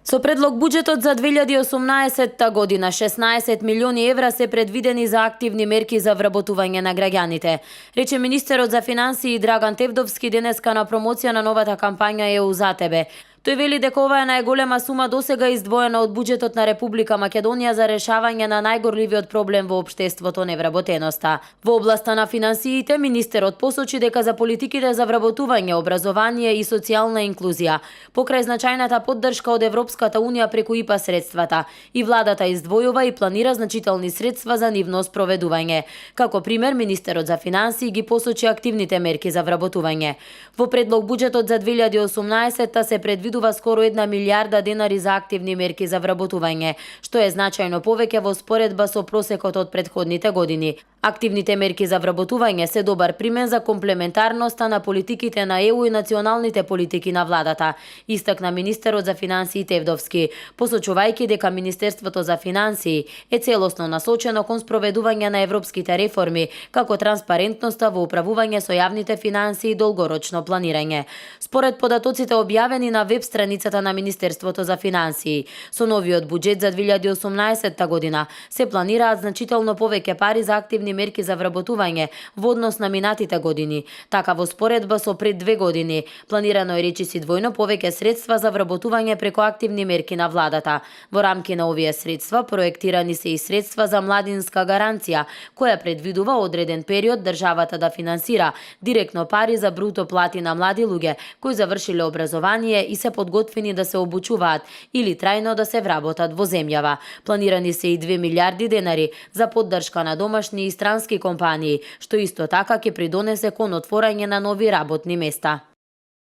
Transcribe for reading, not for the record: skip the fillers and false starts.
Со предлог буџетот за 2018 година 16 милиони евра се предвидени за активни мерки за вработување на граѓаните, рече министерот за финансии Драган Тевдовски денеска на промоција на новата кампања ЕУ за тебе. Тој вели дека ова е најголема сума досега издвоена од буџетот на Република Македонија за решавање на најгорливиот проблем во општеството, невработеноста. Во областа на финансиите, министерот посочи дека за политиките за вработување, образование и социјална инклузија, покрај значајната поддршка од Европската унија преку ИПА средствата, и владата издвојува и планира значителни средства за нивно спроведување. Како пример, министерот за финансии ги посочи активните мерки за вработување. Во предлог буџетот за 2018 се предвидува скоро 1 милијарда денари за активни мерки за вработување, што е значајно повеќе во споредба со просекот од претходните години. Активните мерки за вработување се добар пример за комплементарноста на политиките на ЕУ и националните политики на владата, истакна министерот за финансии Тевдовски, посочувајќи дека Министерството за финансии е целосно насочено кон спроведување на европските реформи, како транспарентноста во управување со јавните финансии и долгорочно планирање. Според податоците објавени на веб страницата на Министерството за финансии, со новиот буџет за 2018 година се планираат значително повеќе пари за активни мерки за вработување во однос на минатите години. Така во споредба со пред 2 години, планирано е речиси двојно повеќе средства за вработување преку активни мерки на владата. Во рамки на овие средства проектирани се и средства за младинска гаранција, која предвидува одреден период државата да финансира директно пари за бруто плати на млади луѓе кои завршиле образование и се подготвени да се обучуваат или трајно да се вработат во земјава. Планирани се и 2 милијарди денари за поддршка на домашни и странски компании, што исто така ќе придонесе кон отворање на нови работни места.